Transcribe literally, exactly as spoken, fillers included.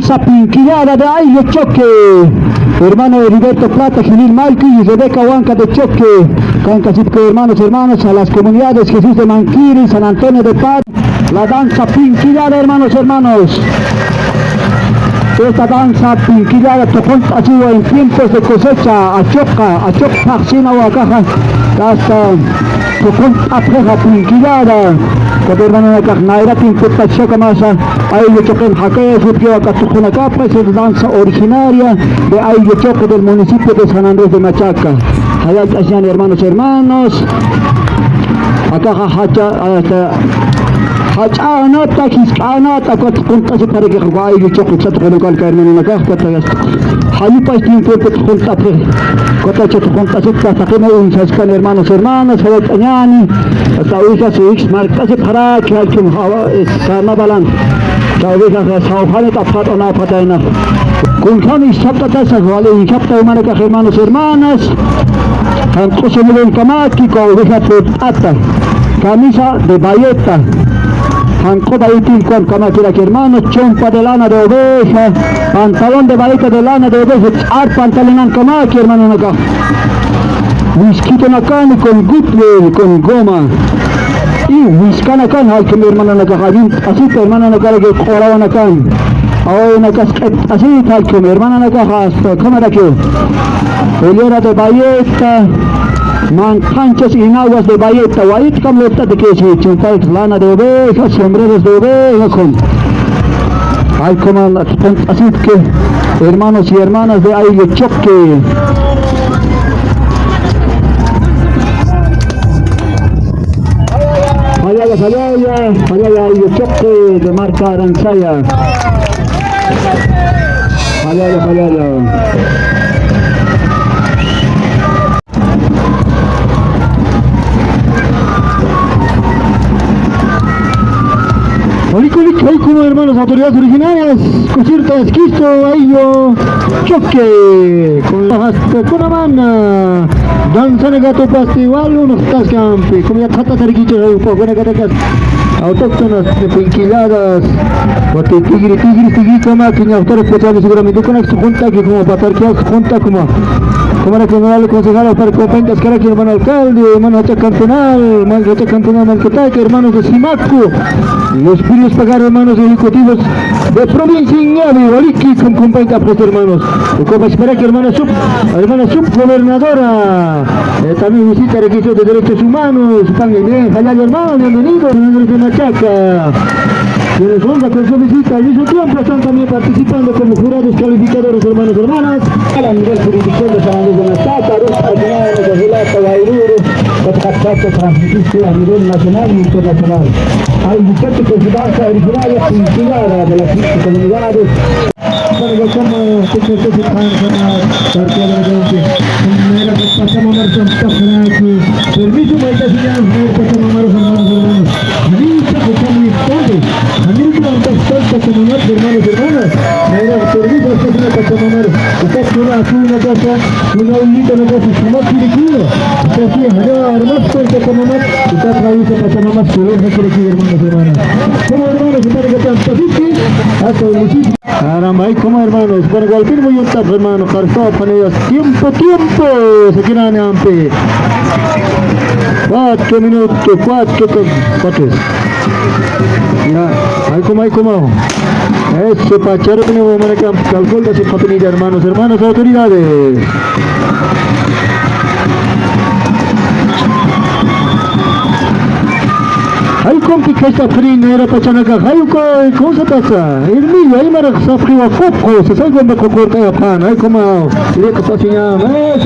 Sapinquillada de Ayllu Choque. Hermano Heriberto Plata, Gilil Malqui y Rebeca Huanca de Choque. Kankasipki, hermanos, hermanas, a las comunidades Jesús de Manquiri, San Antonio de Paz. La danza pinquillada, hermanos, hermanos. Esta danza pinquillada tuqunt'asiwa en tiempos de cosecha, achuqa, achuqa phaxsinawa akaxa, hasta tuqunt'apxixa pinquillada. Aka hermananakax nayratin tutpachixakamasa, Ayllu Choqen jakayasipkiwa aka tuqunakapxa, es danza originaria de Ayllu Choque del municipio de San Andrés de Machaca. Jayallt'asiñäni, hermanos, hermanos. Akaxa jacha, hasta jach'änata, jisk'änata, ukat tuqunt'asipxarakix, uka Ayllu Choqe uksa tuqunakal, hermananakax, ukat jallupach tiempopi tuqunt'apxi, ukat tuqunt'asipxi, hasta qina uñjaspan, hermanos, hermanas, jayallt'añäni, hasta uñjas, uñjas mark'asipxaraki, jallkum jawa, es, carnavalan. Uka oveja sawjanit apxat'unapxatayna. Kunjämix sapt'atasa, wali uñjapta jumanakax, hermanos, hermanas. Janq'u sonidokamaki, uka oveja purt'ata. Camisa de bayeta. Janq'u bayetilkunakamaki, hermanos, chompa de lana de oveja, pantalón de bayeta de lana de oveja, ch'ar pantalonankamaki, hermanonakax. Wiskhitanakan con gutle, con goma. Y wiskanakan, jallkum hermananakax, allin t'asita hermananakaraki q'urawanakan. Awaynakas q'ipt'asita, jallkum hermananakax, hasta ukhamarakiw. Pollera de bayeta, manqhanchas, enaguas de bayeta, wayitkam lurt'atakïsi, chumpa lana de oveja, sombreros de oveja, con. Jallkuman tuqunt'asipki, hermanos y hermanas de Ayllu Choque. Jallalla, jallalla, jallalla, Ayllu Choque de marca Aranzaya. Jallalla, jallalla. Walik, walik, jallkum hermanos, autoridades originarias, Cusirta, Esquisto, Ayllu Choque, con las, con la mano, danzanakatupasti, wal unas taskampi, como ya tata tarikicho, autóctonas, pinquilladas, wati tigri, tigri, tigri, como que ña autor especial seguramente, con esto junta que como patar que junta como, como era que no le aconsejara para que acompañe a Escaraque, hermano alcalde, hermano Hacha Cantonal, hermano Hacha Cantonal, Manquetaque, hermanos de Simaco, los curios pagar, hermanos ejecutivos de provincia Iñabe, Waliqui, con compañía, pues, hermanos. Ocupa Escaraque, hermana sub, hermana subgobernadora. Eh, también visita requisito de derechos humanos, Juan Inés Jallalla, hermano, bienvenido, hermano de Machaca. Quienes honra con su visita, al mismo tiempo están también participando como jurados calificadores, hermanos, hermanas. A nivel jurisdicción de San Andrés de Machaca, Ruta, Cañada, Relata, Guairuru, Cotacachaca, transmitirse a nivel nacional y internacional. Hay muchachos con su danza originaria, cultivada de las cinco comunidades. Para que como, que, que, que se cansa, para que lo que, mira, que pasamos a ver, permiso, maita, señor, maita, pasamos a ver, hermanos, hermanos. Anita, que está muy tarde. Anita, que está, pasamos a ver, hermanos, hermanas. Mira, permiso, esta es una Pachamama. Usted tiene aquí una casa, una ollita, una casa, como quiere que yo. Usted sí, allá, hermano, usted está como más. Usted trae esa Pachamama, su oveja quiere que, hermanos, hermanas. Como hermanos, se para que están, así que, hasta el municipio. Caramba, ay, como hermanos, bueno, igual firmo y un tap, hermano, Carso, panillas, tiempo, tiempo, se quedan ampe. Cuatro minutos, cuatro, cuatro. Ya, ay, como, ay, como. Eso, pacharo, tenemos, maracam, calculta, su familia, hermanos, hermanas, autoridades. Ay, con piquesta frina, era pachanaka, ay, con, con esa taza, el mío, ay, maraca, sapri, wa, coco, se salgo, me cocorta, ya, pan, ay, como, le que pasa, ya, eh.